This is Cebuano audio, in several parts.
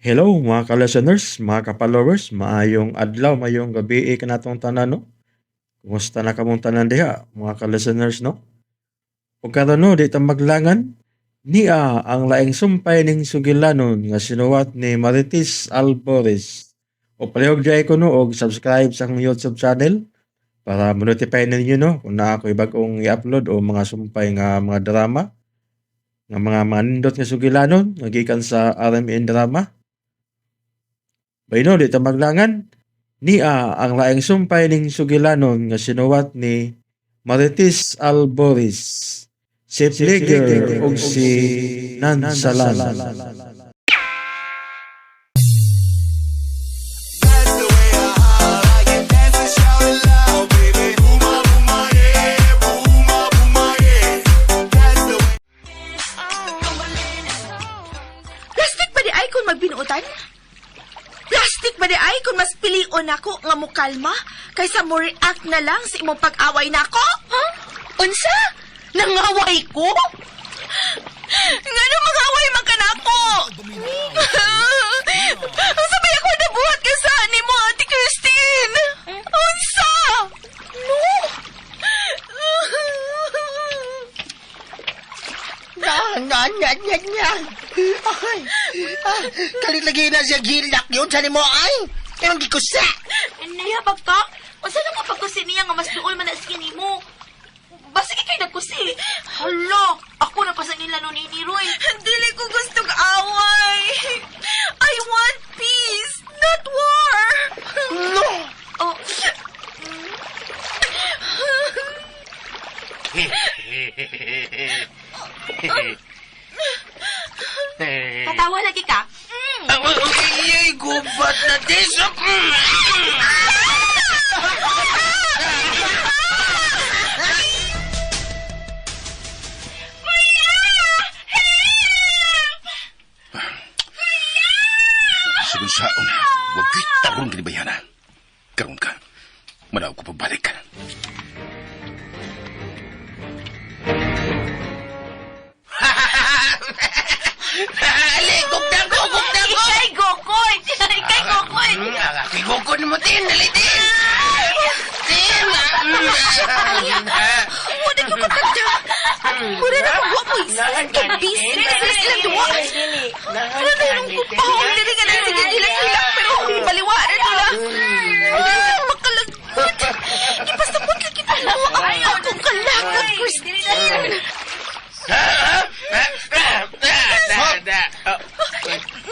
Hello mga ka-listeners, mga ka-followers, maayong adlaw, maayong gabi kanatong tanan, no? Kumusta na kamong tanan diha, mga ka-listeners, no? Ug karon, no, di ta maglangan, nia ang laing sumpay ning sugilanon nga sinuwat ni Marites Albores. O palihog diay ko, no, og subscribe sa akong YouTube channel para mo-notify ninyo, no, kung naa ko'y bag-ong i-upload o mga sumpay nga mga drama nga mga manindot nga sugilanon nga gikan sa RMN Drama. Bayno, di ta maglangan. Nia ang laing sumpay ning sugilanon nga sinuwat ni Marites Albores. Si Flicker ug si Nansalan. Plastic ba di ay kung magbinuotan? Plastic ba di ay kung mas pilion ako nga mukalma kaysa mo react na lang sa imong pag-away nako? Ha? Unsa? Nangaway ko? Ngano mag-away man ka nako? Unsa ba ako nabuhat ka sa nimo, Ate Christine? Unsa? No. Na, na, na, na, na. Ay, ah, kalit lagi na siya gilak yun sa nimo ay. Imong gikusa. Niya pagka? Unsa na mo pagkusi niya nga mas duol man na sige nimo? Basig kay nagkusi. Hala, ako na pa sa nila no ni Roy. Dili ko gustong away. I want peace, not war. No. Oh. Katawa lagi ka. Ay, gubat na dis. Sigun saon, wag kay taron kini bayana. Karon ka, manaw ko pagbalik. Ali, gugdan ko, gugdan ko. Ikay gokoy. Ikay gokoy. Aking gugod mo din, dali din. Din. Wala ko katanda. Wala na ko mo kay busy na sila silang duwa. Wala na yung kupahong diri nga nang sige hilak-hilak pero baliwara nila. Wala na makalagot. Ipasabot lagi na mo ang akong kalakot, Christine.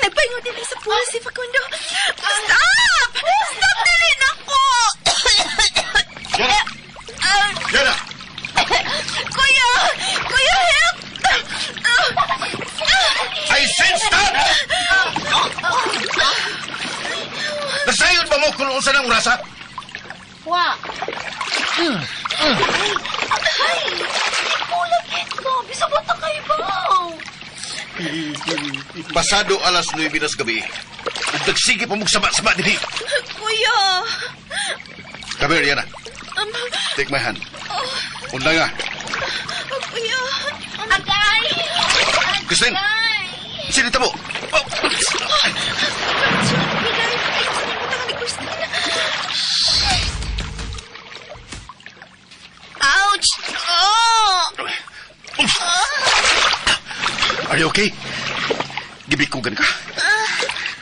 Nagpaingon din sa pool si Facundo. Stop! Stop dili na ko! Yana! Yana! Kuya! Kuya, help! I said stop! Nasayon ba mo kung unsa nang orasa? Wa. Ay, kulagit ko. Bisa mo ta kayo ba? Pasado alas 9 nas gabi. Ug nagsige pa mong sama-sama dinhi. Kuya! Come here, Yana. Take my hand. Unda nga. Kuya! Agay! Christine! Sinita mo! Oh. Ouch! Oh! Are you okay? Gibikugan ka.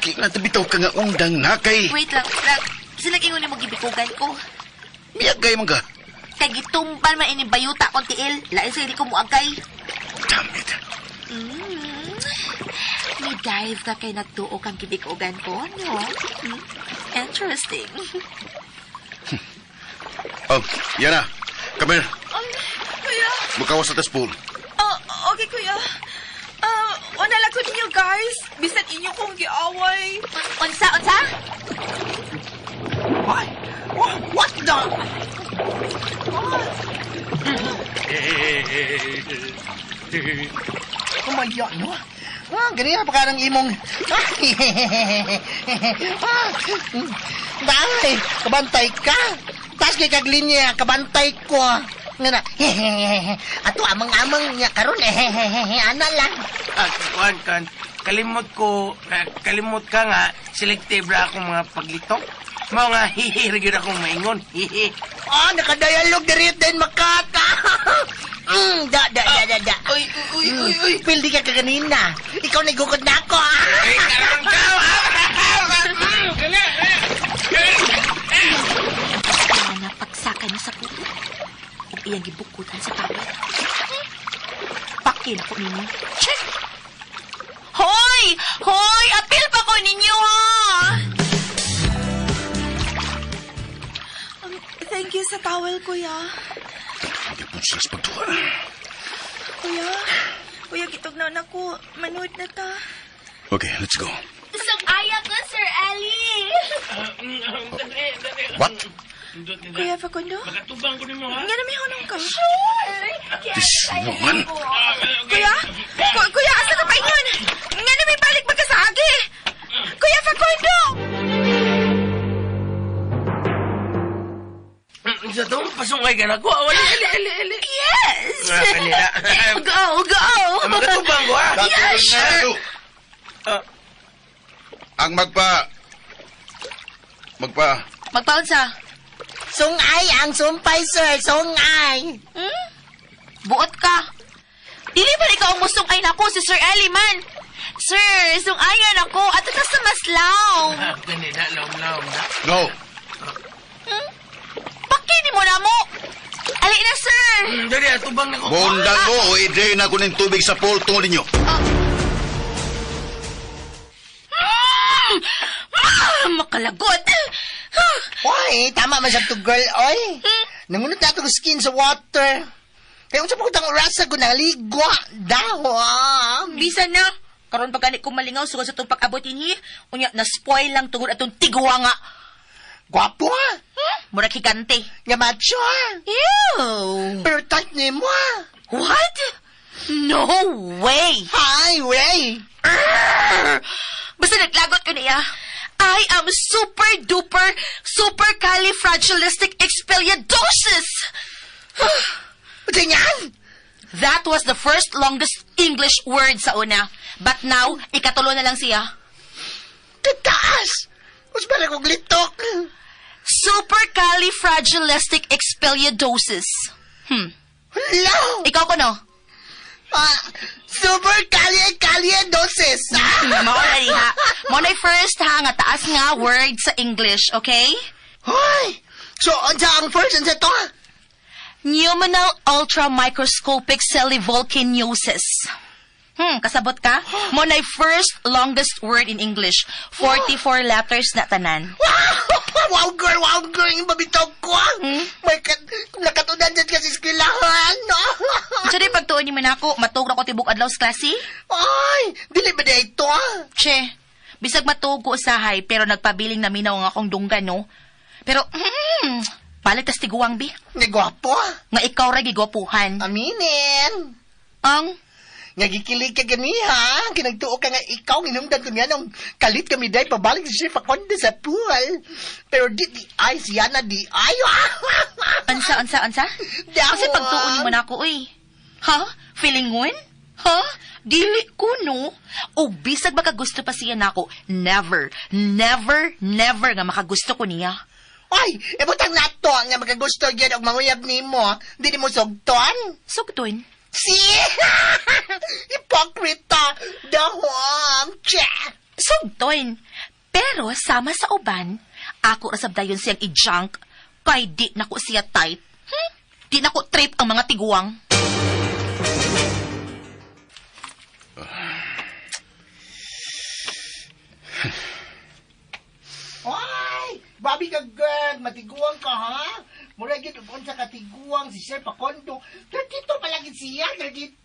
Kaya bitaw ka nga undang nakay. Wait lang, lang. Sila ingon mo gibikugan ko. Miyagay man ka. Kay gitumpan man ini bayuta kon tiil. Lain sa hindi ko muagay. Damn it. May dive ka kay nagtuo kang gibikugan ko, no? Hmm? Interesting. Oh, Yana. Come here. Ay, kuya. Mukawas sa pool. Oh, okay, kuya. Wala lang ko ninyo, guys. Bisan inyo kong giaway. Unsa, unsa? Ay, what the? Kumaya, no? Ah, ganyan pa karang imong... Ah, dai, kabantay ka. Taas kay kag linya, kabantay ko. Nga na, ato amang-amang niya karon, ana lang. Ah, kuan kan. Kalimot ko, kalimot ka nga, selective ra akong mga paglitok. Mao nga, hihi, ra gyud akong maingon. Hihi. Ah, nakadialog diri din makata. Da, da, da, da, da. Uy, uy, uy, uy. Pildi ka kaganina. Ikaw nagukod na ako, ah. Ay, karon ka! Kana! Kaya na pagsaka niya sa puto. Ug iyang gibukutan sa tawad. Pakin ako ninyo. Check! Hoy! Hoy! Apil pa ko ninyo, ha! Thank you sa towel, kuya. Magyapon sila sa pagduha. Kuya, kuya, gitugnaw na ko. Manood na ta. Okay, let's go. Sumaya ko, Sir Ali! What? Kuya Facundo? Makatubang ko nimo, ha? Nga na may hunong ka. Sure! This woman? Kuya? Kuya, asa ka pa ingon? Nga na may balik magkasaagi. Kuya Facundo! Sa tong pasungay ka na ko. Ali, ali, ali, ali. Yes! Ah, kanila. Go, go! Makatubang ko, ha? Yes, sure! Ah. Ang magpa... Magpa... Magpaon sa? Sungay ang sumpay, sir. Sungay. Hmm? Buot ka. Dili ba ikaw ang musungay nako si Sir Eli man? Sir, sungayan ako at ka sa maslaw. Ah, Kanila, laom-laom na. No! Pakini mo na mo. Ali na, sir. Dali, atubang na ko. Bundang mo o i-drain ako ng tubig sa pool tungod ninyo. Ah, makalagot. Ah, Oy, tama man sa to, girl, oy. Nangunot na itong skin sa water. Kaya unsa pa ko tang orasa ko naligwa. Daw, ah. Bisan na. Karon pa gani ko malingaw sugod sa itong pag-abot inhi. Unya, na-spoil lang tungod atong tigwa nga. Gwapo, ah. Murag higante. Nga macho, ah. Ew! Pero tight ni mo, ah. What? No way! Hi, way. Arr! Basta naglagot ko niya. I am super duper super califragilistic expialidocious. Unsa yan? That was the first longest English word sa una. But now, ikatulo na lang siya. Tataas! Mas para kong litok. Super califragilistic expialidocious. Hala! Ikaw ko no? Ah, super kalye kalye doses. Ah! Mao na diha. Mao na first ha nga taas nga word sa English, okay? Hoy! So, unsa ang first unsa to? ah? Pneumonal ultramicroscopic celluvolcanosis. Kasabot ka? Mo na first longest word in English. 44 letters na tanan. Wow! Wow, girl! Wow, girl! Yung babitaw ko, ah! May kat nakatunan dyan kasi eskwelahan. So, di pagtuon ni man ako, matug na ko tibok adlaw sa klase? Ay! Dili ba na ito, ah? Che, bisag matug ko usahay, pero nagpabiling na minaw ang akong dunggan, no? Pero, palit tas tiguang, bi. Nagwapo, ah. Nga ikaw ra gigwapuhan. Aminin! Ang, Nga gikilig ka ganiha, kinagtuo ka nga ikaw, inumdan ko niya nung kalit kami day, pabalik si Chef Akonde sa pool. Pero di di ay, siya na di ay. ansa, ansa, ansa? Kasi pagtuon ni man ako, uy. Ha? Feelingon? Ha? Dili ko, no? O bisag makagusto pa siya nako, never, never, never nga makagusto ko niya. Ay, ibutang nato nga makagusto gyud og manguyab nimo, di nimo sugton. Sugton. Si Hipokrita dahom che. Sugton. Pero sama sa uban, ako ra sab dayon siyang i-junk kay di nako siya type. Di nako trip ang mga tiguang. Ay, babi ka girl, matiguang ka ha? Mura gyud og unsa ka tiguang si Sir Pacondo. 32 pa lagi siya, 32.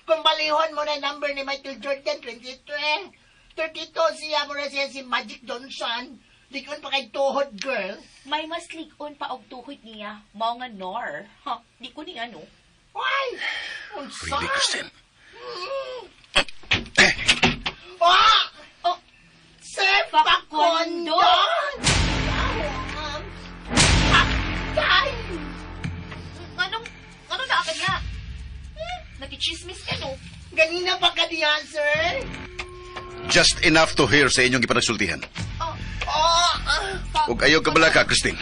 Kung balihon mo na number ni Michael Jordan, 23. 32 siya, mura siya si Magic Johnson. Likon pa kay tuhod, girl. May mas lig-on pa og tuhod niya, mao nga nor. Ha, di ko niya no. Ay, unsa? Really, Christine? Ah! Oh, Sir Facundo! Facundo! Patay! Anong, ano na ka niya? Nagkichismis ka no? Ganina pa ka diyan, sir? Just enough to hear sa inyong gipanagsultihan. Ug ayaw ka bala ka, Christine.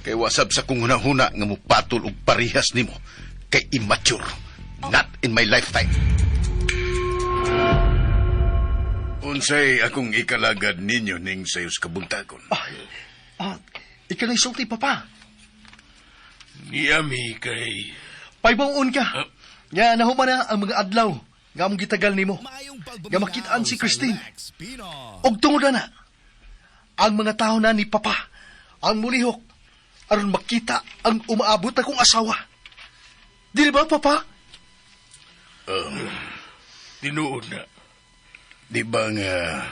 Kay wasab sa kong hunahuna nga mupatol og parihas nimo kay immature. Not in my lifetime. Unsay akong ikalagad ninyo ning sayos kabuntagon? Ah, ikaw na isulti, Papa. Niyami kay Paibawon ka. Nga, nahuman na ang mga adlaw. Nga among gitagal nimo. Nga makitaan si Christine. Og tungod na, ang mga tao na ni Papa, ang mulihok, aron makita ang umaabot akong asawa. Dili ba, Papa? Tinuod na. Di ba nga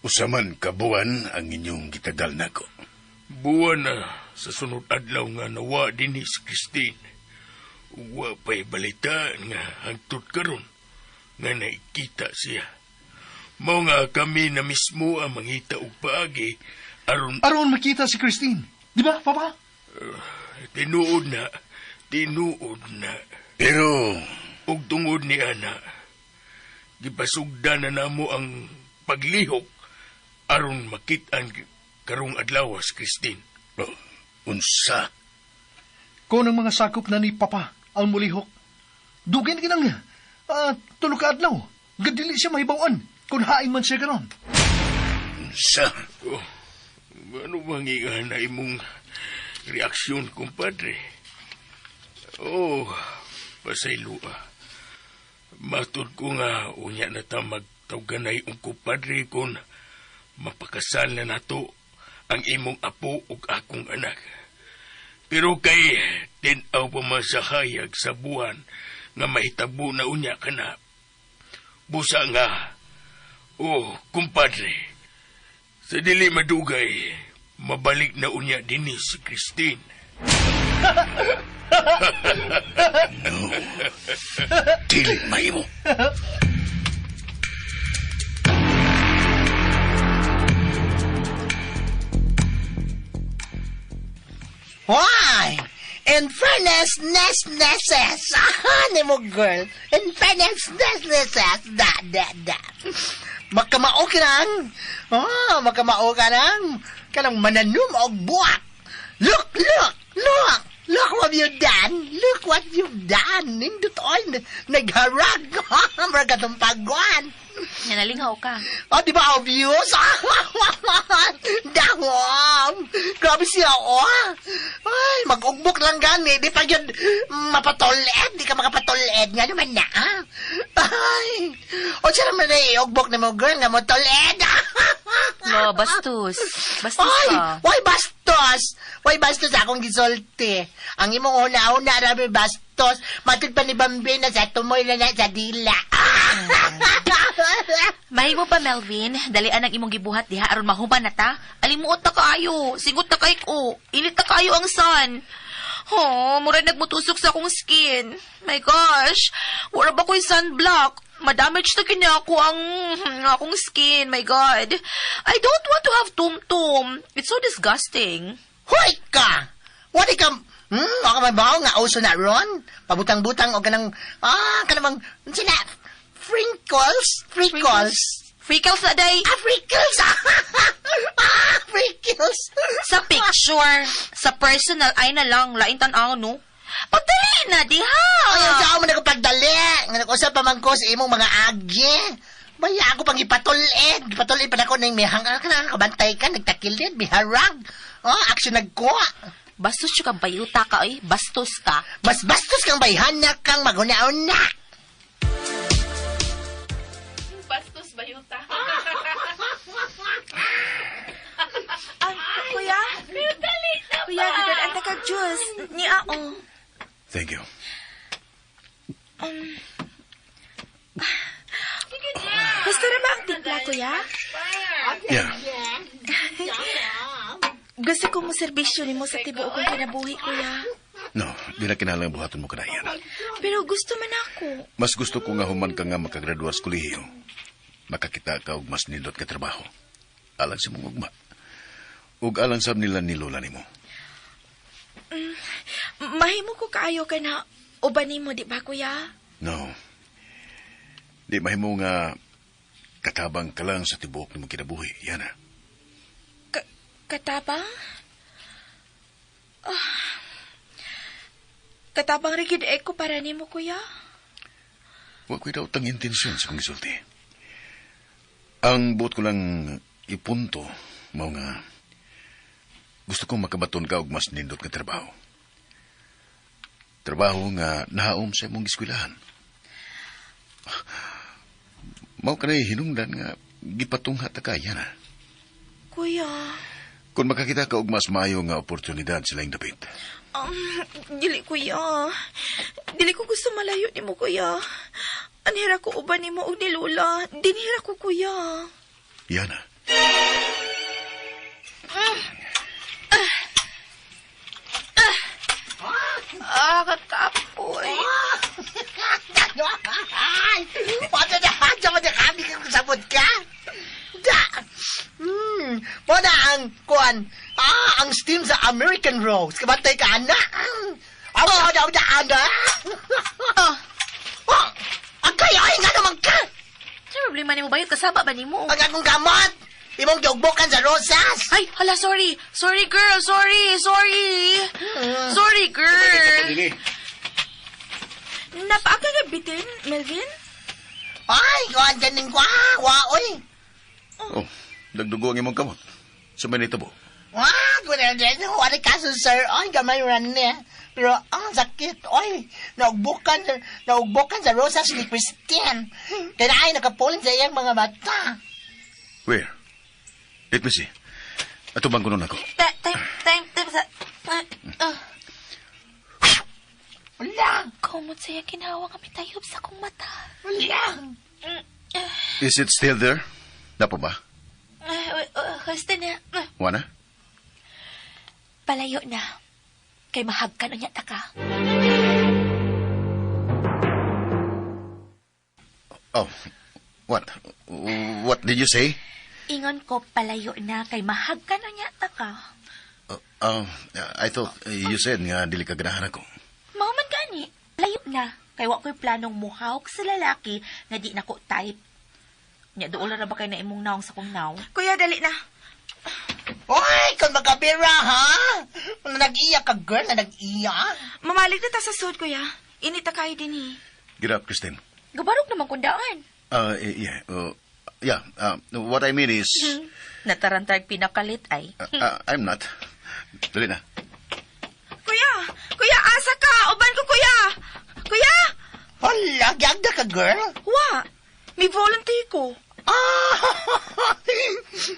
usaman ka buwan ang inyong gitagal nako? Buwan na sa sunod adlaw nga nawa dinhi si Christine. Wa pa'y balita nga hangtod karon nga nakikita siya. Mao nga kami na mismo ang mangita og paagi aron Aron makita si Christine. Di ba, Papa? Tinuod na, tinuod na. Pero Ug tungod ni ana, gipasugdan na namo ang paglihok aron makit-an karong adlaw si Christine. Oh, unsa? Kung ang mga sakop na ni Papa ang mulihok, dugin kinang tulo ka adlaw. Gadili siya mahibawan kung hain man siya karon. Unsa? Oh, ano bang na imong reaksyon, kumpadre? Oh, pasayloa. Matod ko nga, unya na ta magtawganay ang kumpadre kung mapakasal na nato ang imong apo ug akong anak. Pero kay tin-aw pa man sa hayag sa buwan nga mahitabo na unya ka na. Busa nga, oh, kumpadre, sa dili madugay, mabalik na unya dinhi si Christine. No. Dili mahimo. Why? In fairness, nes, neses. Aha, nimo girl. In fairness, nes, neses. Da, da, da. Makamao ka nang. Oh, makamao ka nang. Kanang mananum og buwak. Look, look, look. Look what you've done. Look what you've done. Nindot oy, nagharag. Mura katong pagwan. Nga nalinghaw ka. Oh, di ba obvious? Dahom! Grabe siya, oh! Ay, mag-ugbok lang gani. Di pa yun mapatuled. Di ka makapatuled. Nga naman na, ah. Ay! O siya naman na iugbok na mo, girl, nga mo tuled. No, bastos. Bastos Ay! ka. Why bastos? Why bastos akong gisulti? Ang imong una-una rabi bastos. Matud pa ni Bambina sa tumoy na na sa dila. Mahimo pa, Melvin. Dalian ang imong gibuhat diha aron mahuman na ta. Alimuot na kaayo. Singot na kay ko. Init na kaayo ang sun. Oh, mura nagmutusok sa akong skin. My gosh. Wala ba ko'y sunblock? Madamage na kini ako ang akong skin. My God. I don't want to have tum-tum. It's so disgusting. Hoy ka! Wala ka, baka may bawo nga uso na ron. Pabutang-butang o kanang, kanang, sila, freckles? Freckles? Freckles na day. Ah, freckles! Freckles! Sa picture. Sa personal, ay na lang. Lain tan-aw, no? Pagdali na, diha! Ay, sa ako man nagpagdali. Nga nag-usap pa man ko sa imong mga agi. Baya ako pang ipatulid. Ipatulid pa na ako ng mihang. Ka na, kabantay ka, nagtakilid, miharag. Oh, action nagkuha. Bastos siya ka, bayuta ka, eh. Bastos ka. Mas bastos kang bayhana kang maguna-una. Bastos bayuta. Ay, kuya? Kuya, gidan ang takag juice. Ni ao. Thank you. Gusto ra ba ang timpla, kuya? Yeah. Gusto ko mo serbisyo nimo sa tibuok kong kinabuhi, kuya. No, di na kinahanglan buhaton mo kanayan. Pero gusto man ako. Mas gusto ko nga human ka nga makagraduar sa kolehiyo. Makakita ka og mas nindot ka trabaho. Alang sa mong ugma. Ug alang sab nila ni Lola nimo. Mahimo ko kaayo ka na uban nimo, di ba, kuya? No. Di mahimo nga Katabang ka lang sa tibuok nimong kinabuhi, Yana. Katabang? Ah. Katabang rin gyud eh ko para nimo, kuya. Wa ko'y daotang intensyon sa kong gisulti. Ang buot ko lang ipunto, mao nga gusto kong makabaton ka og mas nindot nga trabaho. Trabaho nga nahaom sa imong giskwelahan. Mao kanay hinungdan nga gipatungha ta ka, Yana. Kuya, Kung makakita ka og mas maayo nga oportunidad sa laing dapit. Dili, kuya. Dili ko gusto malayo nimo, kuya. Anhira ko uban nimo og ni Lola. Dinhira ko, kuya. Yana. Ah, katapoy. Ay! Wala na, diyan na kami kasabot ka. Da! Mo na ang kuan. Ah, ang steam sa American Rose. Kabantay ka, ana. Awa, awa, awa, ana. Ah, Oh, ang kayo, ay nga naman ka. Sa problema nimo bayot kasaba ba nimo? Ang akong kamot. Imong giugbokan sa rosas. Ay, hala, sorry. Sorry, girl. Sorry, sorry. Sorry, girl. Napaaka nga bitin, Melvin? Ay, kuan ganing kwa. Wa, oy. Oh, nagdugo ang imong kamot. Sa may nitabo. Wah, wala wala kaso, sir. Ay, gamay ran niya. Pero ang sakit, oy, naugbukan sa rosas ni Christian. Kaya ay nakapulin sa iyang mga mata. Where? Let me see. Atubang ko nun ako. Time, time, time sa... Ah, Wala, kumot sa iyang ginawa kami tayob sa kong mata. Wala. Is it still there? Napo ba? Gusto na. Wana? Palayo na. Kay mahagkan unya ta ka. Oh, what? What did you say? Ingon ko palayo na kay mahagkan unya ta ka. I thought you said nga dili ka ganahan ako. Mao man gani, layo na. Kay wa ko'y planong muhawk sa lalaki nga di na ko type. Nya duol ra ba kay na imong naong sa kong naong? Kuya, dali na. Oy, kung magkabira, ha? Nag-iya ka, girl, na nag-iya. Mamalig na ta sa sud, kuya. Init ta kayo din eh. Get up, Christine. Gabarok naman kundaan. Yeah, yeah, what I mean is, Natarantag pinakalit ay. I'm not. Dali na. Kuya! Kuya, asa ka? Uban ko, kuya! Kuya! Hala, gyagda ka, girl. Wa! May volunteer ko. Ah,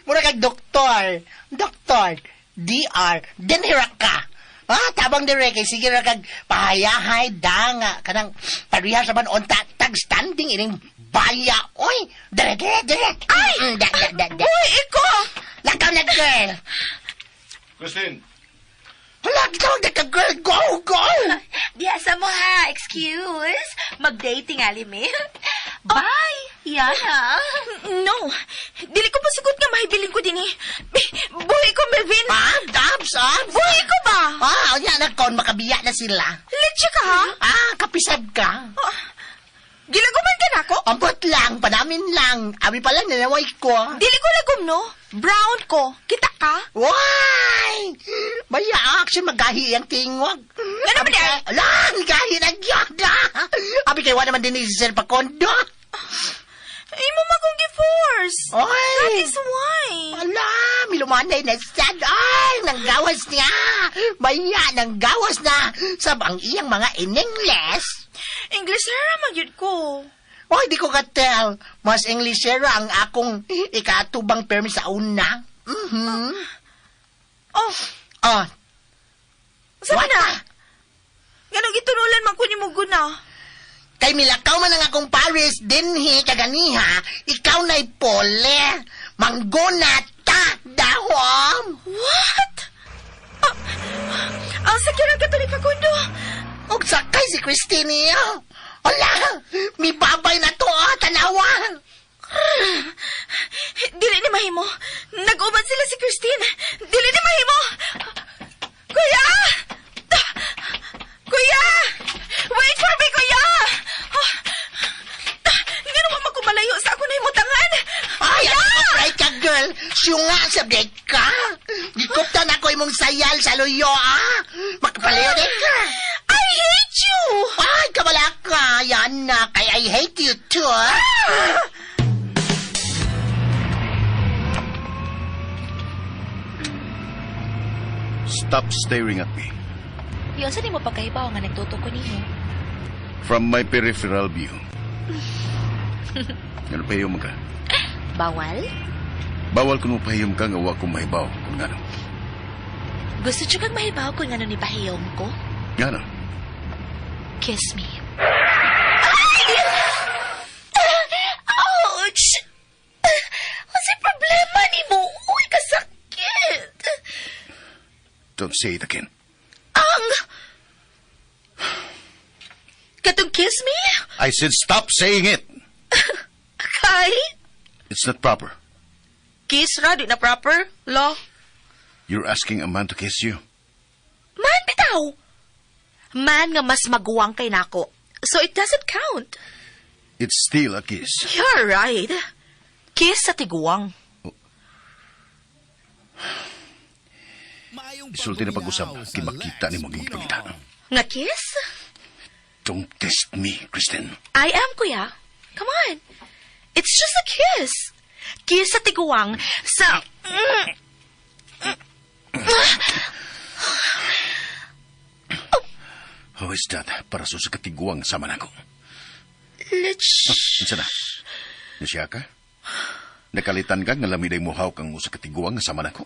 mura kag doktor. Doktor, DR, dinhira ka. Ah, tabang dire kay sige ra kag pahayahay danga kanang parehas sa man on tag standing ining baya. Oy, dire dire dire. Ay, da da da da. Uy, iko! Lakaw na, girl. Christine! Hala, tawag na ka, girl. Go, go. Diya sa mo ha, excuse. Mag-dating alimi. Bye! Yana. No! Dili ko pasugot nga mahibilin ko din eh. Buhi ko, Melvin! Ah, abs, abs. Buhi ko ba? Ah, unya na kon makabiya na sila. Litsa ka, ha? Ah, kapisad ka. Oh, gilaguman ka na ako? Ambot lang, panamin lang. Abi pala nanaway ko. Dili ko lagom, no? Brown ko. Kita ka? Why? Maya action magahi ang tingwag. Ano ba niya? Ala, gahi na gyud. Abi kay wa naman din ni Sir Pakondo. Imo magong gi-force. Oy! That is why. Ala, milumanay na sad. Ay, nanggawas niya. Maya, nanggawas na. Sab ang iyang mga in-English. English ra magyud ko. Oy, di ko katel. Mas Englishera ang akong ikatubang permi sa una. Mhm. Oh, Oh, sa What? na? Ganong gitunulan man ko ni Muguna. Kay milakaw man ang akong Paris dinhi kaganiha, ikaw na'y pole. Manggona ta, dahom. What? Ah, ang sakyaran ka to ni Facundo. Og sakay si Christine niya. Ala, mi babay na to, ah, tanawa. Dili ni mahimo. Nag-uban sila si Christine. Dili ni mahimo. Kuya! Kuya! Wait for me, kuya! Nga naman magkumalayo sa ako na himutangan. girl. Syunga sa ka. Gikuptan ako imong sayal sa luyo, ah. Makapalayo din ka. I hate you! Ay, kabala ka. Yan na. Kay I hate you too, ah. Stop staring at me. Yon sa nimo pagkahibaw nga nagtuto ko nimo. From my peripheral view. Ano pahiyom ka? Bawal? Bawal ko mo pahiyom ka nga wa ko mahibaw kung ngano. Gusto jud kang mahibaw kung ngano ni pahiyom ko? Ngano? Kiss me. Ay! Ouch! Unsay problema nimo? Uy, kasakit! Don't say it again. Ang... Katong kiss me? I said stop saying it. Kay? It's not proper. Kiss ra, di na proper. Lo. You're asking a man to kiss you. Man, bitaw! Man nga mas maguwang kay nako. So it doesn't count. It's still a kiss. You're right. Kiss sa tiguang. Isulti na pag-usab, kay makita nimo ang pangita. Nga kiss? Don't test me, Kristen. I am, kuya. Come on. It's just a kiss. Kiss sa tiguang sa... How is that para sa katiguang sama nako? Let's... Unsa na? Nasiya ka? Nakalitan ka nga lami day muhaw kang usa ka tiguang nga sama nako?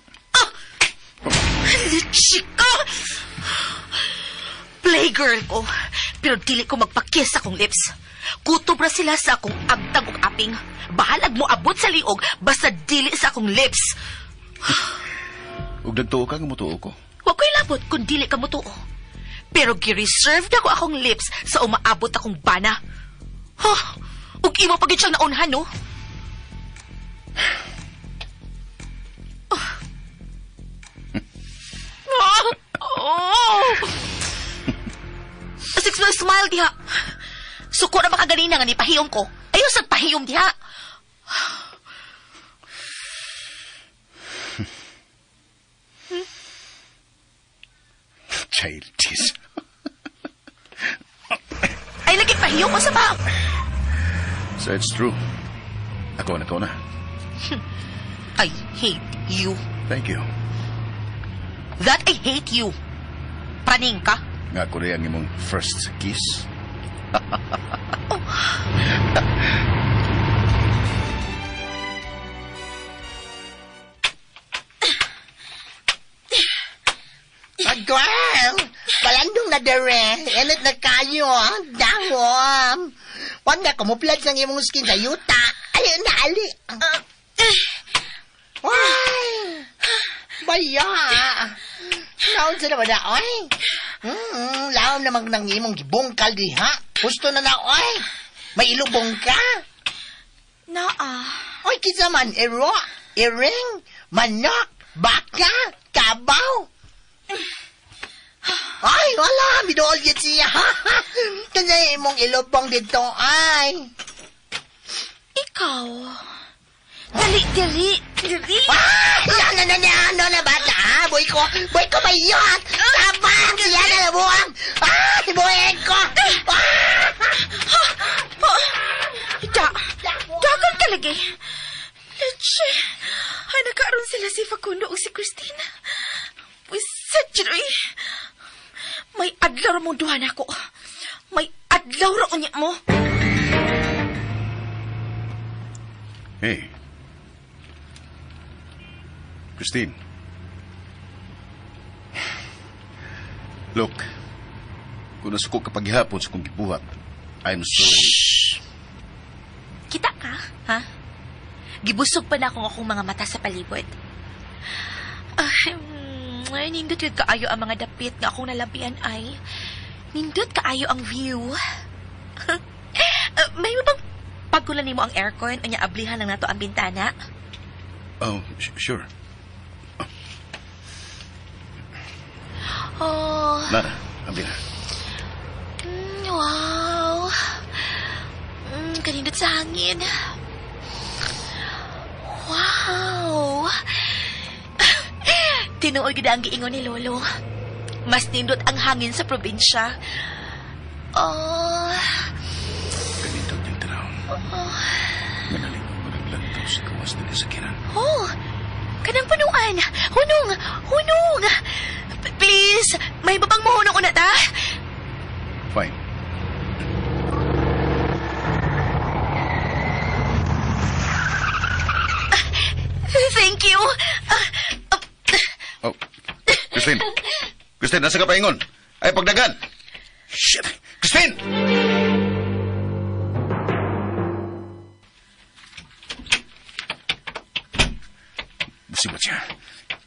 Chika! Playgirl ko. Pero dili ko magpa-kiss sa akong lips. Kutob ra sila sa akong agtag ug aping. Bahalag mo abot sa liog, basta dili sa akong lips. Ug nagtuo ka nga motuo ko. Wa ko'y labot kung dili ka motuo. Pero gi-reserve na ko akong lips sa umaabot akong bana. Huh? Ug imo pa gyud siyang naunhan, no? Ah! Oh! Six mo smile diha. Suko na makaganina nga ni pahiyom ko. Ayaw sa pahiyom diha. Childish. Ay lagi pahiyom ko sa ba. So it's true. Ako na, ako na. I hate you. Thank you. That I hate you. Praning ka. Nga ko rin ang imong first kiss. Pagkwan, balandong na dere. Init na kayo, ah. Dahon. Wan na, camouflage ng imong skin sa yuta. Ay, na, ali. Ay, baya. Naon sa naman na, oy. Laom namang nang imong gibungkal diha. Gusto na na, oy. May ilubong ka. Naa. Oy, kinsa man, ero, iring, manok, baka, kabaw. Ay, wala, midool yun siya. Kasi imong ilubong dito, ay. Ikaw. Dali, dali, dali. Ah, na, na, na, ano na bata, ah, boy ko mayot. Tabang, siya na nabuang. Ah, boy ko. Ah! Da, dagan talaga eh. Leche, ay nagkaroon sila si Facundo o si Christina. Wiset, eh. May adlaw ra mong duha nako. May adlaw ra unya mo. Hey. Christine. Look, kung nasuko ka paghihapon sa kong gibuhat, I'm so... Shh! Kita ka, ha? Gibusog pa na akong akong mga mata sa palibot. Ay, ay, nindot yun kaayo ang mga dapit nga akong nalabian ay. Nindot kaayo ang view. May bang pagkulan nimo ang aircon o nya ablihan lang nato ang bintana? Oh, sure. Oh, Nara, abli na. Wow. Kanindot sa hangin. Wow. Tinuod gid ang giingon ni Lolo. Mas nindot ang hangin sa probinsya. Oh, Ganito yung tanaw. Manaling ko naglantaw sa kawas na kasakiran. Oh, kanang punuan. Hunong, hunong. Please, may babang mohunong una ta. Fine. Thank you. Oh, Christine. Christine, nasa ka paingon? Ay, pagdagan! Shit! Christine! Musibat siya.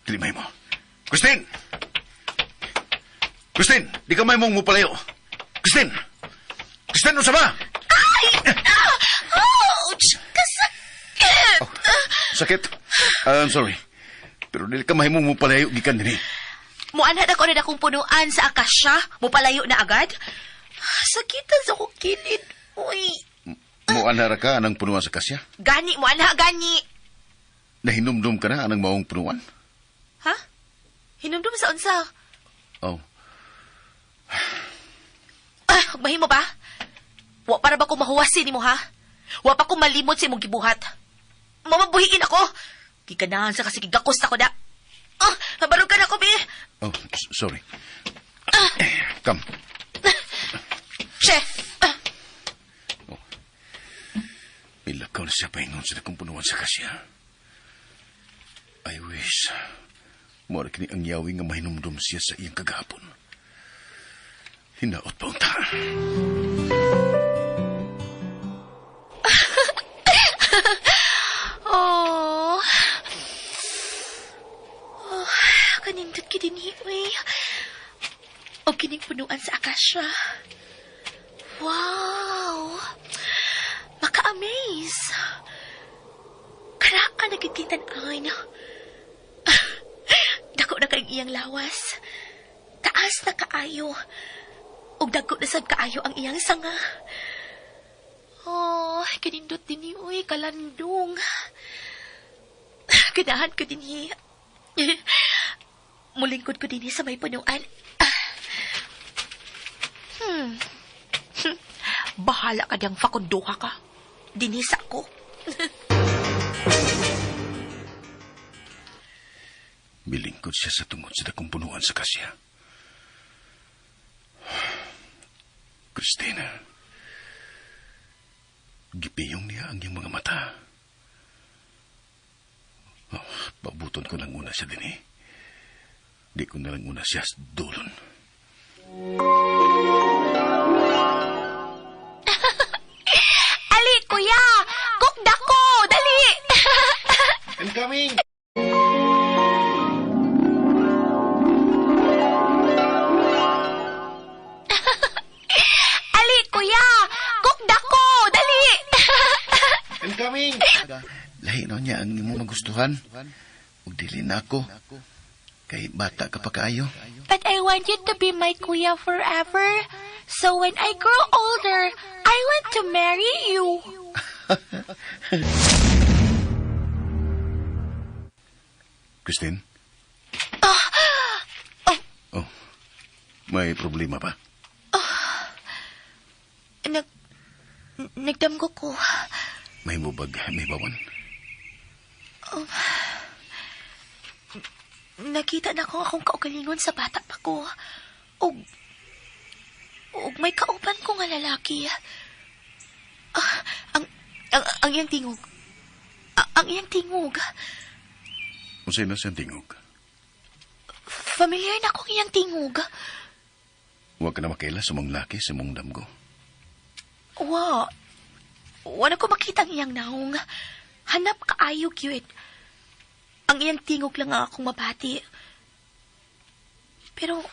Tilimay mo. Christine! Christine! Di ka may mong mupalayo. Christine! Christine, unsa ba? Ay! Ouch! Kasakit! Oh, sakit. I'm sorry. Pero dili ka mahimong mupalayo gikan dinhi. Muanhad ako na akong punuan sa akasya. Mupalayo na agad. Sakitan sa akong kilid. Uy, Muanhara ka anang punuan sa kasya? gani, muanha, gani. Nahinumdum ka na anang maong punuan? Ha? Hinumdum sa unsa? Oh. Ah, mahimo ba? Wa para ba ko mahuwasin nimo ha? Wa pa ko malimot sa imong gibuhat. Mamabuhiin ako. Giganahan sa kasi gigakos ako da. Ah, mabarog ka na ko, bi. Oh, sorry. Come. Che. Ah, Oh. Milakaw na siya paingon sa dakong punuan sa kasya. I wish. Mura kini ang yawi nga mahinumdum siya sa iyang kagahapon. Hinaot pa unta. Oh. Oh, kanindot ki dinhi, uy. O kining punuan sa akasya. Wow! Maka-amaze. Karaka na gid kay tan-an. Dako na kayong iyang lawas. Taas na kaayo. Ug dagko na sad kaayo ang iyang sanga. Oh, kanindot dinhi, uy, kalandong. Ganahan ko dinhi. Mulingkod ko dinhi sa may punuan. Bahala ka diyang fakunduha ka. Dinhi sa ako. Milingkod siya sa tungod sa dakong punuan sa kasya. Christina, gipiyong niya ang iyang mga mata. Oh, pabuton ko lang una siya din eh. Di ko na lang una siya dulon. Ali, kuya! Kukda ko! Dali! I'm coming! Ali, kuya! Kukda ko! Dali! I'm coming! Lahi na niya ang imo magustuhan. Ug dili na ako. Kay bata ka pa kaayo. But I want you to be my kuya forever. So when I grow older, I want to marry you. Christine? Oh. May problema ba? Nagdamgo ko. May mubag, may bawan? Nakita na ko akong kaugalingon sa bata pa ko. Ug may kauban ko nga lalaki. Ah, ang iyang tingog. Ah, ang iyang tingog. Unsay na siyang tingog? Familiar na akong iyang tingog. Huwag ka na makaila sa mong laki sa mong damgo. Wa. Wala ko makita ang iyang naong. Hanap kaayo gyud. Ang iyang tingog lang ang akong mabati. Pero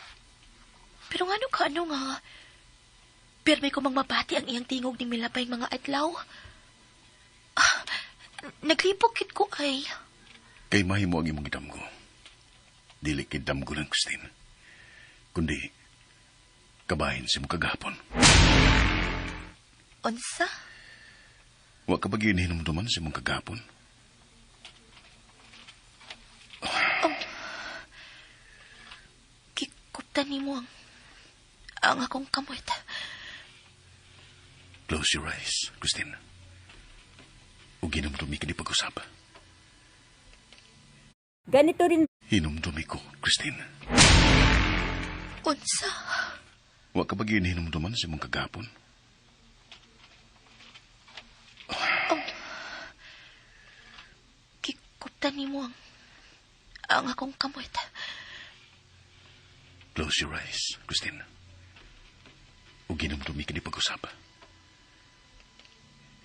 ngano ka ano nga? Pero may kumang mabati ang iyang tingog ning milabay mga adlaw. Ah, naglibog kit ko ay. Kay mahimo ang imong gidamgo. Dili kay damgo lang, Christine. Kundi, kabahin si mo kagahapon. Unsa? Wa ka ba gyud hinumduman sa imong kagahapon? Oh. Gikuptan nimo ang akong kamot. Close your eyes, Christine. Ug hinumdumi ka ni pag-usap. Ganito rin Hinumdumi ko, Christine. Unsa? Wa ka ba gyud hinumduman sa imong kagahapon? Gikuptan nimo ang akong kamot. Close your eyes, Christine. Ug hinumdumi ka ni pag-usap.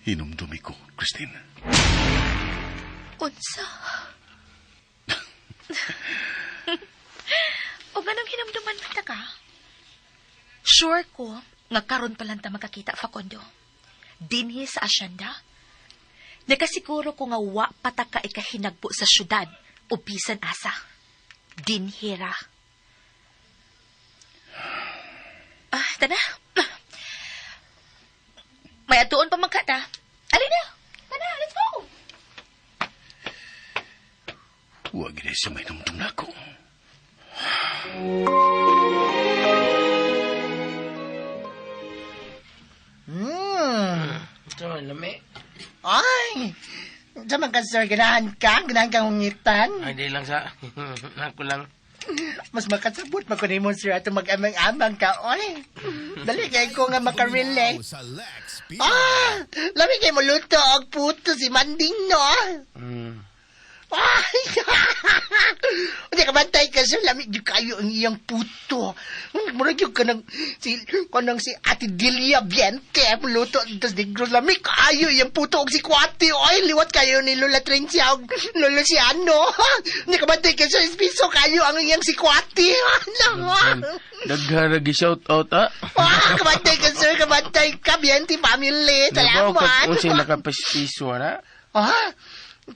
Hinumdumi ko, Christine. Unsa? O ganong hinumduman man ta ka? Sure ko nga karon pa lang ta magkakita, Facundo. Dinhi sa asyenda. Nakasiguro ko nga wa pa ta ka ikahinagpo sa syudad o bisan asa. Dinhi ra. Ah, tana. May atuon pa man ka ta. Alina, tana, let's go. Wa gid siya mahinumdum nako. Ito, lami. Ay! Sa man ka, sir, ganahan ka? Ganahan kang hungitan? Ay, di lang sa. Ako lang. Mas makasabot man ko nimo, sir, ato mag-amang-amang ka, oy. Dali kay ko nga makarelate. Ah! Lami kay mo luto og puto si Manding, no? Ay! Hindi ka bantay ka, sir. Lami jud kayo ang iyang puto. Murag jud ka ng si, kanang si Ate Delia Biente. Luto tas Negros. Lami kayo iyang puto og si Kwati. Oy, liwat kayo ni Lola Trencia og Lolo Luciano. Hindi ka bantay ka, sir. Piso kayo ang iyang si Kwati. Daghan lagi shout out, ah. Ah, kabantay ka, sir. Kabantay ka. Biente family. Nabaw ka Salamat. unsay nakapastiso, na? Ah,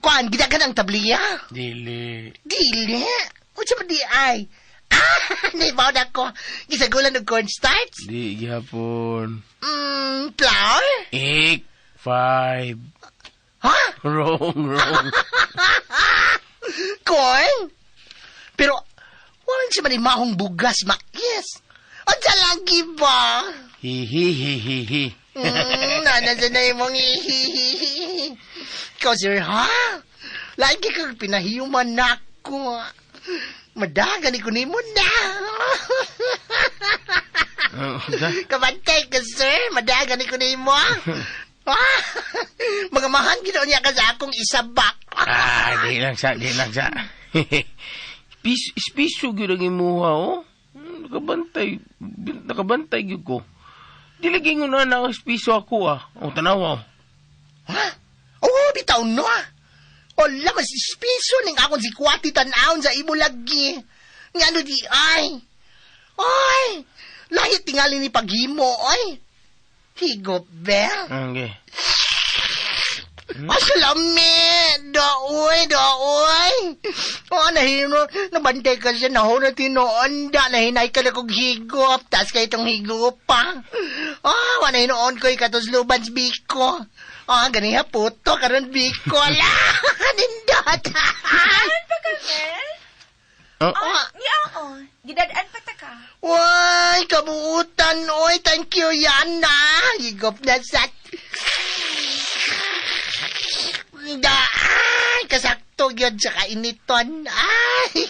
kuan, gidagan ang tabliya. Dili. Dili. Unsa man di ay? Ah, naibaw na ko. Gisagulan og cornstarch. Di gihapon. Flour? 8, 5. Ha? Wrong, wrong. Corn? Pero, wala siya man mahong bugas, mais. Unsa lagi ba? Hi, hi, hi, hi, hi. Nana sa na imong ihihihi. Ikaw, sir, ha? Lagi kang pinahiyuman nako. Madagan ko nimo na. Kabantay ka, sir. Madagan ko nimo. Ah, mga mahan gid niya ka sa akong isabak. Ah, di lang sa, di lang sa. Piso gyud ang imuha, oh. Nakabantay, nakabantay gyud ko. Di lagi ngun na ang piso ako, ah. O, tanawa, oh. Ha? Oo, bitaw no. Ola, mas piso ning akong si Kwati tan-awon sa imo lagi. Nga ano di ay. Ay, lahit tingali ni paghimo, ay. Higop, Bel. Okay. Ay, salami! Daoy, daoy! Oh, nahino, nabantay ka siya, naho na tinuon da, nahinay ka na kong higop, tas kay itong higop pa. Ah, wala hinoon ko ikatusluban sa biko. Ah, ganiha puto, karon biko, ala! Nindot! Ano pa ka, Mel? Oh. Ah, oo. Gidadaan pa ta ka. Way, kabuutan, oy, thank you, Yana! Higop na sa... Da, ay, kasakto yun sa kainiton. Ay,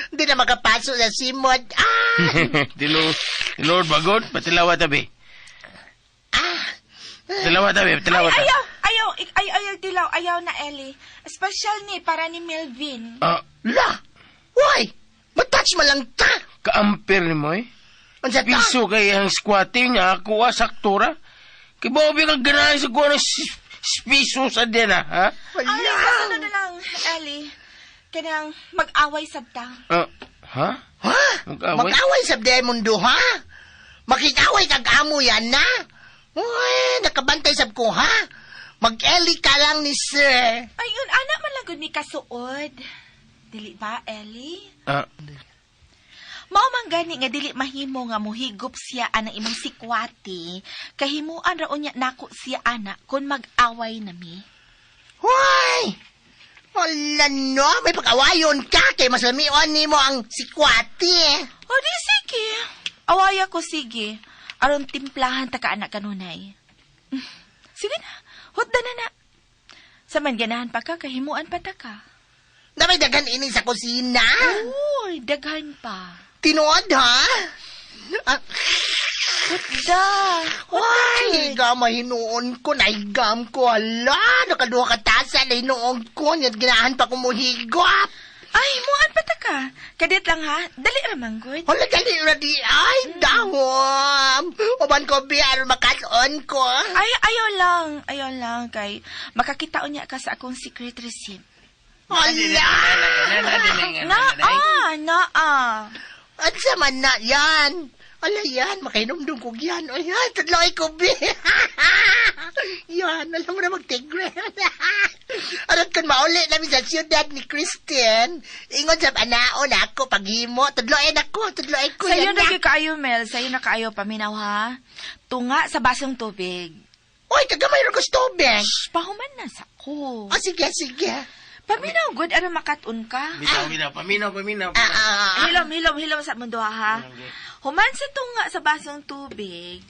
hindi na makapasok sa simod. Ay, Tinuod bagod, patilawa tabi. ah, Tilawa tabi, tilawa Ay, tabi. ayaw, ayaw, ay, ayaw, tilaw, ayaw na, Ellie. Special ni, para ni Melvin. Ah, la, why? Matouch mo lang ta. Kaamper ni mo, eh. Unsa ta? Piso kay ang squatting niya, ako ah, saktura. Kay Bobby ka ganahan sa kuha ng piso sa din, ah, ha? Wala. Ay, kasunod na lang, Ellie. Kanang mag-away sabta. Ah, ha? Ha? Mag-away? Mag-away sa mundo, ha? Makikaway kag amo yan, na? Uy, nakabantay sab ko, ha? Mag-eli ka lang ni sir. Ayun, anak man lang gud mi kasuod. Dili ba, Ellie? Ah, Mao man gani nga dili mahimo nga mohigop siya anang imong sikwati, kahimuan ra unya nako siya ana kon mag-away nami. Hoy! Wala no, may pag-awayon ka kay mas lamion nimo ang sikwati eh. O di sige. Awaya ko sige. Aron timplahan ta ka anak kanunay. Sige na, hutda na na. Sa man ganahan pa ka, kahimuan pa ta ka. Na may daghan ini sa kusina. Uy, daghan pa. Tinuod ha? Ah, Hutda. Ay, higam, hinuon ko, naigam ko, hala, nakaduha ka tasa, na hinuon ko, nyat ginahan pa ko muhigop. Ay, himuan pa ta ka. Kadit lang ha, dali ra man gud. Hala, dali ra di, ay, dahom. Uban ko, bi, aron makaton ko. Ay, ayaw lang kay makakita unya ka sa akong secret receipt. Hala! Naa, naa. At sa man na yan. Ala yan, makainomdum ko yan. O yan, tudloy ko, bi. Yan, alam mo na magtigre. Aron kung mauli namin sa siyudad ni Christian, ingon sa anaon ako, paghimo, tudloy ako, tudloy ko. Sayo yan na na. gyud kaayo, Mel. Sayo na kaayo paminaw ha. Tunga sa basong tubig. Uy, kagamay rin ko sa tubig. Shh, pahuman na sa ko. O, sige, sige. Paminaw gud aron makat-on ka. Bitaw, bitaw, paminaw, paminaw. Ah, ah, ah. Hilom, hilom, hilom sa mundo ha. Human sa tunga sa basong tubig,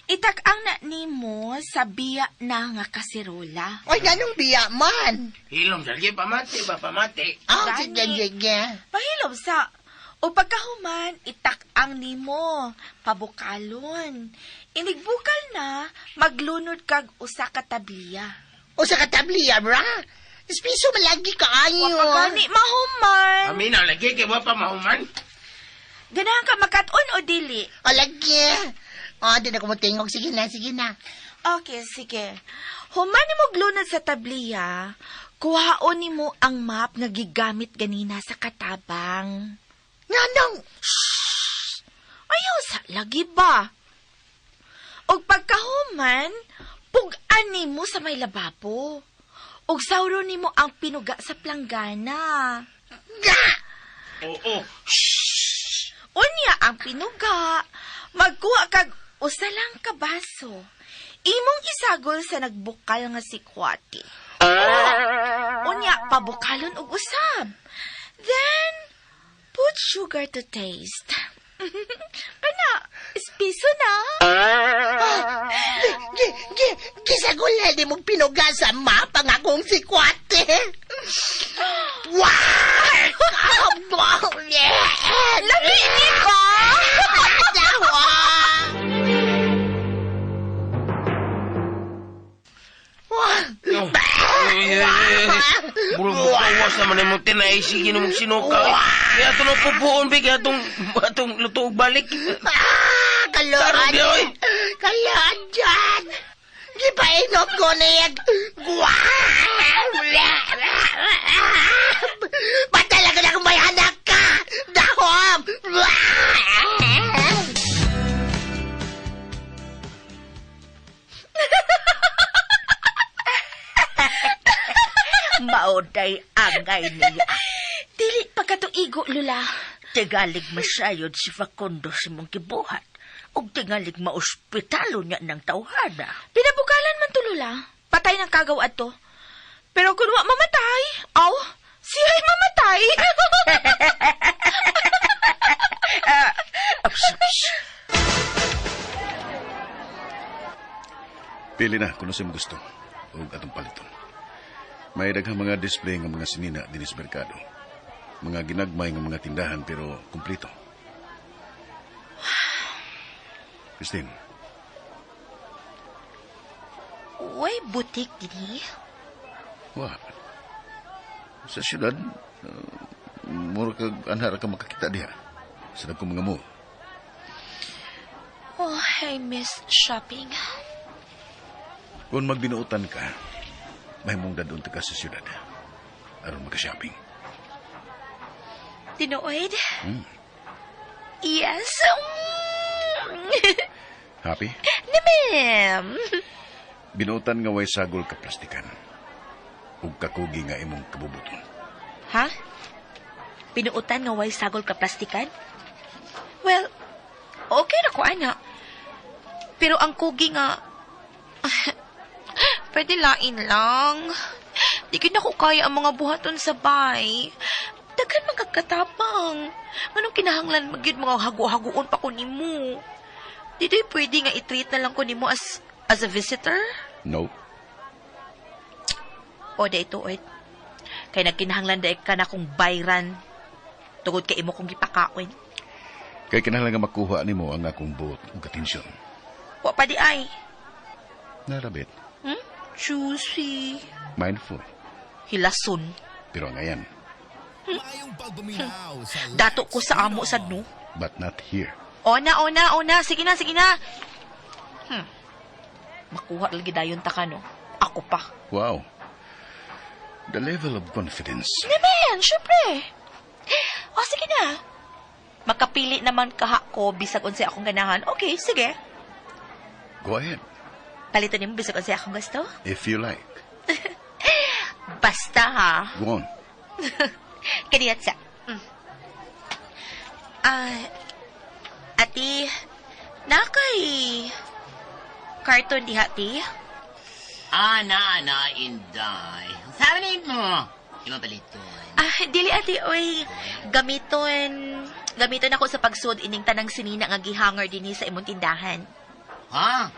itak-ang na nimo sa biya na nga kasirola. Uy, ganong biya man. Hilom, sige, pamati ba, pamati. Ah, Gani. sige, sige. Pahilom sa o pagkahuman, itak-ang nimo, pabukalon. Inigbukal na, maglunod kag usa ka tabliya. O sa katabliya, bra. Espiso malagi ka ayo. Wa pa gani mahuman. Paminaw, lagi, kay wa pa mahuman. Ganahan ka makat-on o dili? O, lagi. O, di na kumutingog. Sige na, sige na. Okay, sige. Human nimo glunod sa tabliya, kuhaon nimo ang map nga gigamit ganina sa katabang. Nga nang, Ayaw sa lagi ba? Og pagkahuman, pug-an nimo sa may lababo. Og sawro nimo ang pinuga sa planggana. Nga! Oo. Unya ang pinuga, magkuha kag usa lang ka baso. Imong isagol sa nagbukal nga sikwate. Unya pabukalon og usab. Then put sugar to taste. Kana, espiso na. Gi, gi, gisagol di mong pinuga sa mapa nga akong sikwate. Wow! Lami ni ba? Murag bukawas naman imong tinay, sige na mong sinuka. Kaya ito nung pupuon, bi, kaya atong luto og balik. Ah, kaloan. Taro, di, oy. Kaloan dyan. Gipainom ko na yan. Ba't talaga na akong may anak ka? Dahom! Maoday angay niya. Dili pagkatuigo, Lula. Tingalig masayod si Facundo sa mong gibuhat. Ug tingalig maospitalo niya ng tawhana. Pinabukalan man to, Lula. Patay ng kagaw adto. Pero kung wa mamatay, aw, siya'y mamatay. Pili na kung ano mo gusto o atong paliton. May daghang mga display nga mga sinina dinhi sa merkado. Mga ginagmay nga mga tindahan pero kumplito. Christine, Uy, butik dinhi. wa. Sa syudad, mura kag anhara ka makakita diha. Sa dagkong mga mall. Oh, I miss shopping. Kung magbinuotan ka, mahimong dadun ka sa syudad. Aron maka-shopping. Tinuod? Yes. Happy? Nimim. Binuotan nga way sagol ka plastikan. Ug kakugi nga imong kabubuton. Ha? Pinuutan nga way sagol ka plastikan? Well, okay na ko, ana. Pero ang kugi nga, pwede lain lang. Di gyud nako kaya ang mga buhaton sa bay. Daghan man kag katabang. Nganong kinahanglan man gyud mga hago-hagoon pa ko nimo? Di diay pwede nga i-treat na lang ko nimo as a visitor? No. O diay tuod. Kay nagkinahanglan diay ka na kong bayran. Tungod kay imo kong gipakaon. Kay kinahanglan nga makuha nimo ang akong buot ug atensyon. Wa pa diay. Narabit. Juicy. Mindful. Hilason. Pero ngayon, Dato ko sa amo sad no. But not here. Ona, ona, ona. Sige na, sige na. Makuha lagi dayon ta ka, no? Ako pa. Wow. The level of confidence. Naman, syempre. O, sige na. Makapili naman kaha ko bisag unsay akong ganahan. Okay, sige. Go ahead. Palitan nimo bisag unsay akong gusto. If you like. Basta ha. Go on. Kaniyat sa. Ah, ati, nakay karton diha, ti? Ana, ana, inday. Sabi ni mo, ima paliton. Ah, dili ati, oy. Gamiton ako sa pagsud ining tanang sinina nga gihanger dinhi sa imong tindahan. Ha?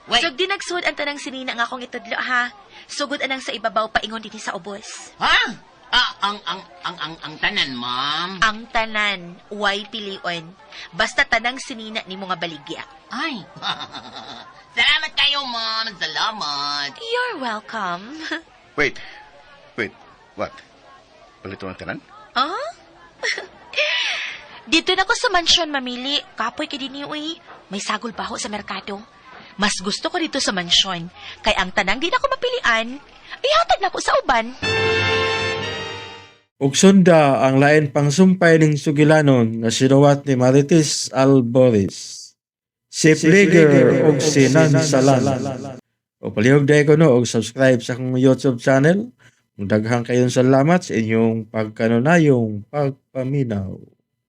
Wait, So, di nagsud ang tanang sinina nga akong itudlo, ha? Sugod anang sa ibabaw paingon dinhi sa ubos. Ha? Ah, ang tanan, ma'am. Ang tanan, way pilion. Basta tanang sinina nimo nga baligya. Ay. Salamat kayo, ma'am. Salamat. You're welcome. Wait. Wait. What? Palito ang tanan? Ah? Dito na ko sa mansyon mamili. Kapoy kay dinhi uy. May sagol baho sa merkado. Mas gusto ko dito sa mansyon. Kay ang tanang di na ko mapilian, ihatag na ko sa uban. Ug sunda ang lain pang sumpay ning sugilanon nga sinuwat ni Marites Alboris. Si Pliger ug si Nansalan. O palihog diay ko no og subscribe sa akong YouTube channel. Daghang kayong salamat sa inyong pagkanunayong pagpaminaw.